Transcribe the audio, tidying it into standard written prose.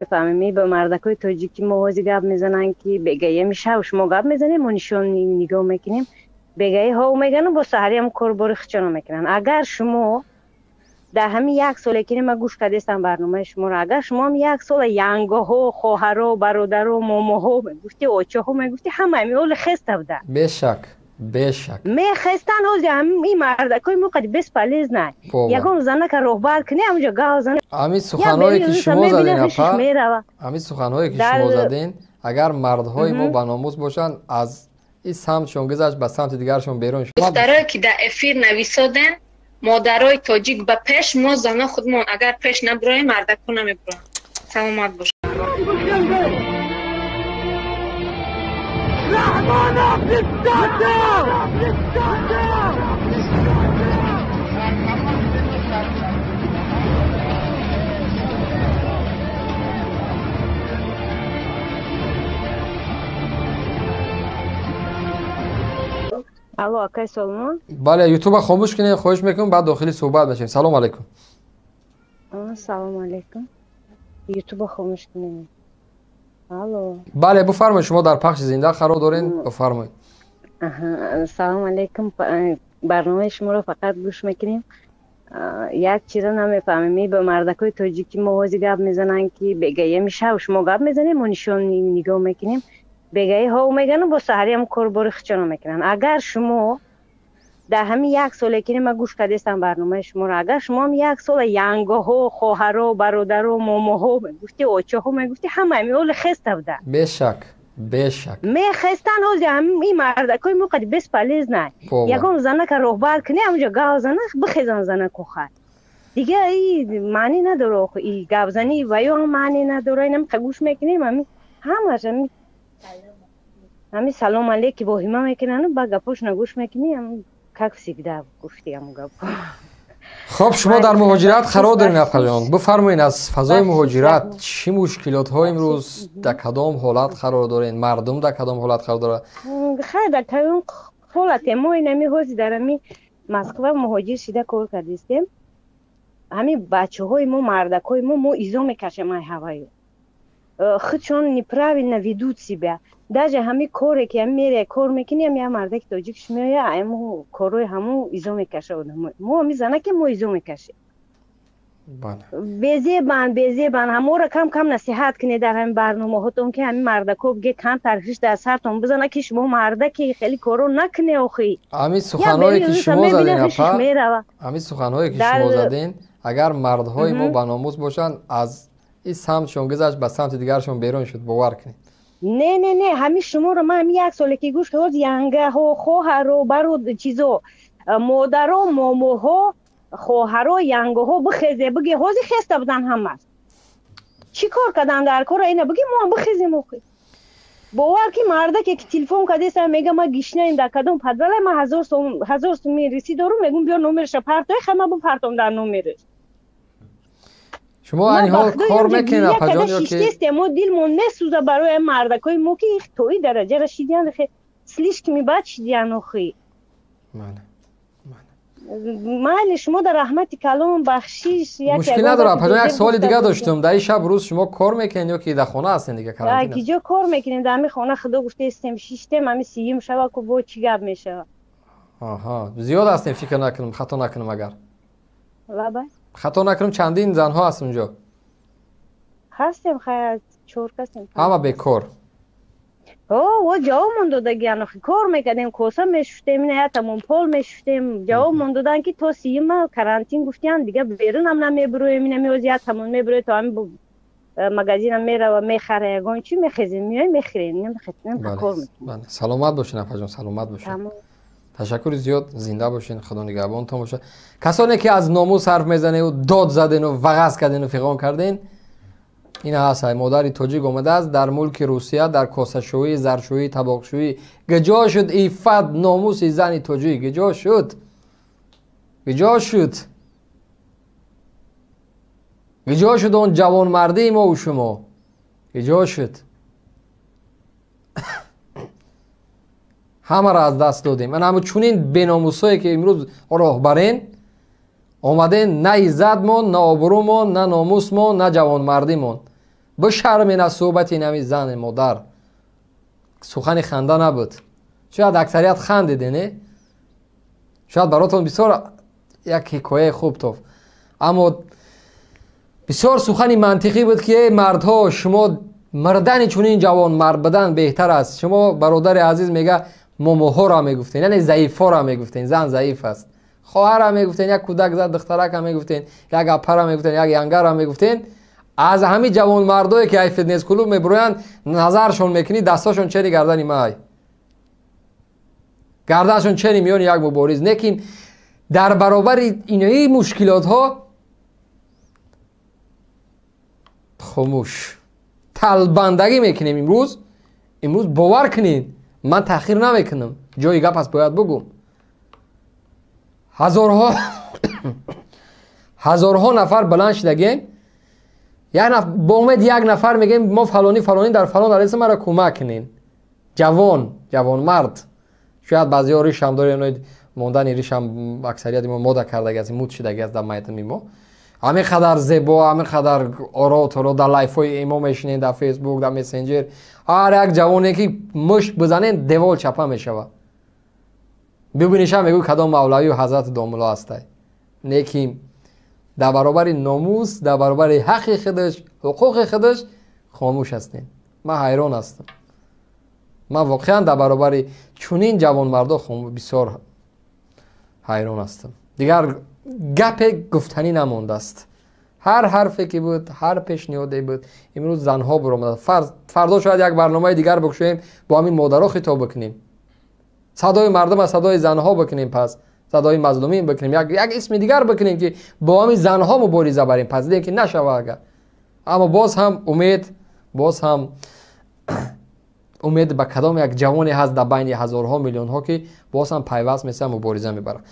Намефаҳмем, ба мардакои тоҷикӣ мо ҳози гап мезананд, ки бегаи шав шумо гап мезанем, мо нишон нигоҳ мекунем, бегаи ҳов мегану бо саҳариам корбори хичоно мекунанд. Агар шумо дар ҳамин як соле ки ма гӯш кардестам барномаи шуморо, агар шумоам як сола янгоҳо, хоҳаро, бародаро, момоҳо мегуфти, очаҳо мегуфти, ҳама ҳами оли хеста буда. Бешак, бешак. Мехестан ҳози ҳамин мардакои мо қади бесполезно. Ягон занака роҳбар кунӣ, ҳамунҷо гав зана. Ҳамин суханҳое ки шумо задин, апа, ҳамин суханҳое ки шумо задин, агар мардҳои мо ба номус бошанд, аз ин самтшон гузашт ба самти дигаршон берун шуд. Духтарое ки дар эфир нависоден, модарои тоҷик ба пеш, мо зано худмон агар пеш набуроем, мардако намебуроем. Саломат бош. Алло, акай Соломон? Бале, ютуба хомӯш кунед, хоҳиш мекунам, баъд дохили суҳбат мешавем. Салом алайкум. Салом алайкум. Ютуба хомӯш кунед. Алло. Бале, бифармоед, шумо дар пахши зинда қарор доред, бифармоед. Салом алайкум. Барномаи шуморо фақат гӯш мекунем. Як чиза намефаҳмем, ба мардакои тоҷикӣ мо ҳози гап мезананд, ки бегаи шав шумо гап мезанем, мо нишон нигоҳ мекунем, бегаи ҳов мегану бо саҳариам корбори хичоно мекунанд. Агар шумо дар ҳамин як соле ки ма гӯш кардестам барномаи шуморо, агар шумоам як сола янгоҳо, хоҳаро, бародаро, момоҳо мегуфти, очаҳо мегуфти, ҳама ҳами оли хеста буда. Бешак, бешак. Мехестан ҳози ҳамин мардакои мо қади бесполезно. Ягон занака роҳбар кунӣ, ҳамунҷо гав зана, бихезан занаку хай. Дига и маънӣ надора, и гапзанӣ ва ё ҳам маънӣ надора, инам гӯш мекунем, ҳами ҳамаш ҳами салом алейки воҳима мекунану ба гапошона гӯш мекунӣ, как всегда гуфти ҳамун гапо. Хоб, шумо дар муҳоҷират қарор доред, апаҷон. Бифармоед, аз фазои муҳоҷират чӣ мушкилотҳо имрӯз, дар кадом ҳолат қарор доред, мардум дар кадом ҳолат қарор дорад? Хай, дар кадом ҳолате мо инами ҳози дар ҳами Москва муҳоҷир шида кор кардистем. Ҳами бачаҳои мо, мардакҳои мо, мо изо мекашем ай ҳаваю. Худшон неправильно ведут себя. Даже ҳами коре ки ҳами мере кор мекунӣ, ҳами як мардаки тоҷикш меоя, ҳаму корҳои ҳаму изо мекаша одамо. Мо ҳами занаке мо изо мекашем. Безебан, безебан, ҳаморо кам кам насиҳат кунед дар ҳамин барномаҳотон, ки ҳамин мардако бige камтар хиш дар сартон бизана, ки шумо мардаки хеле корро накуне охи. Ҳамин суханҳое ки шумо задин, апа, ҳамин суханҳое ки шумо задин, агар мардҳои мо ба номус бошанд, аз ин самтшон гузашт ба самти дигаршон берун шуд, бовар кунед. Не, не, не, ҳамин шуморо ман ҳамин як соле ки гӯш ҳоз янгаҳо, хоҳаро, баро чизо, модаро, момоҳо, хоҳаро, янгоҳо бихезе, биге ҳози хеста будан ҳамаш. Чӣ кор кардан дар кора ина биге мо ҳам бихезем охи. Бовар ки мардаке ки телефон кардеса мега ма гишнаем дар кадом подвала, ма 1000 сом, 1000 суми риси дорум, мегум биё номерша партой, хай ма бупартом дар номераш. Шумо айни ҳол кор мекунед, апаҷон, ё ки мо дилмон месӯза барои мардакои мо, ки то и дараҷара шидиян, слишком бад шидиян охи. Майли, шумо дар раҳмати калом, бахшиш. Мушкил надорад, апаҷон. Як суоли дига доштум: дар ин шаб рӯз шумо кор мекунед ё ки дар хона ҳастед дига, карантин? Ки ҷо кор мекунем, дар ҳамин хона худо гуфтаистем, шиштем, ҳамин сиюм шава ку бо чӣ гап мешавад. Аҳа, зиёд ҳастем, фикр накунам, хато накунам, агар Лабай. Хато накунам, чандин занҳо ҳаст унҷо? Ҳастем, хай, чор касем. Ҳама бекор? О, ҷавобмон додагиан охи, кор мекардем, коса мешуштем, ина ятамон пол мешуштем, ҷавобмон додан, ки то сиюма карантин гуфтиян, дига берунам намебуроем, ина меози ятамон мебуроем, то ҳами магазинам мерава, мехара ягон чи, мехезем, меоем, мехӯрем, кор мекунем. Саломат бошед, апаҷон, саломат бошед, ташаккури зиёд, зинда бошед, худо нигаҳбонтон бошад. Касоне ки аз номус ҳарф мезанеду дод задену вағаз кардену фиғон карден, ин ҳаст, модари тоҷик омадааст дар мулки Русия дар косашӯӣ, заршӯӣ, табоқшӯӣ. Гиҷо шуд иффат, номуси зани тоҷик? Гиҷо шуд? Гиҷо шуд? Гиҷо шуд он ҷавонмардии мову шумо? Гиҷо шуд? Ҳамаро аз даст додем. Ана ҳамун чунин беномусое ки имрӯз роҳбарен омаден, на иззатмон, на обрӯмон, на номусмон, на ҷавонмардимон. Бишармин аз суҳбати инами зани модар. Сухани ханда набуд. Шояд аксарият хандиде, не? Шояд баротон бисёр як ҳикояи хуб тофт. Аммо бисёр сухани мантиқӣ буд, ки эй мардҳо, шумо мардани чунин ҷавон мард будан беҳтар аст. Шумо, бародари азиз, мега момоҳоро мегуфтен, яъне заифҳоро мегуфтен, зан заиф аст. Хоҳарро мегуфтен, як кӯдак зад духтарака мегуфтен, як аппара мегуфтен, як янгара мегуфтен. Аз ҳамин ҷавонмардое ки ай фитнес клуб мебуроянд, назаршон мекунӣ, дастошон чени гардани май, гарданшон чени миёни як мубориз. Лекин дар баробари инои мушкилотҳо хомӯш талбандагӣ мекунем. Имрӯз бовар кунед, ман таъхир намекунам, ҷои гап аст, бояд бугум. Ҳазорҳо нафар баланд шидагем, бо умед як нафар мегӯем, мо фалонӣ фалонӣ дар фалон ареса маро кӯмак кунед. Ҷавонмард, шояд баъзеҳо ришам дорем, мондани ришам аксарияти мо мода кардаги аст, муд шидаги аст дар майдони мо. Ҳамин қадар зебо, ҳамин қадар оро торо дар лайфҳои имо мешинем, дар фейсбук, дар мессенҷер. Ҳар як ҷавоне ки мушт бизанем, девол чапа мешавад. Бибинишам, мегӯй кадом мавлавию ҳазрати домулло ҳастай. Лекин дар баробари номус, дар баробари ҳаққи худаш, ҳуқуқи худаш хомӯш ҳастем. Ман ҳайрон ҳастам. Ман воқеан дар баробари чунин ҷавонмардо бисёр ҳайрон ҳастам. Дигар гапе гуфтанӣ намондааст. Ҳар ҳарфе ки буд, ҳар пешниҳоде буд, имрӯз занҳо буромаданд. Фардо шояд як барномаи дигар бикушоем, бо ҳамин модаро хитоб бикунем. Садои мардум аз садои занҳо бикунем, пас садои мазлумин бикунем, як исми дигар бикунем, ки бо ҳамин занҳо мубориза барем. Пас дидем, ки нашава агар. Аммо боз ҳам умед, боз ҳам умед ба кадом як ҷавоне ҳаст дар байни ҳазорҳо миллионҳо, ки боз ҳам пайваст меса мубориза мебарад.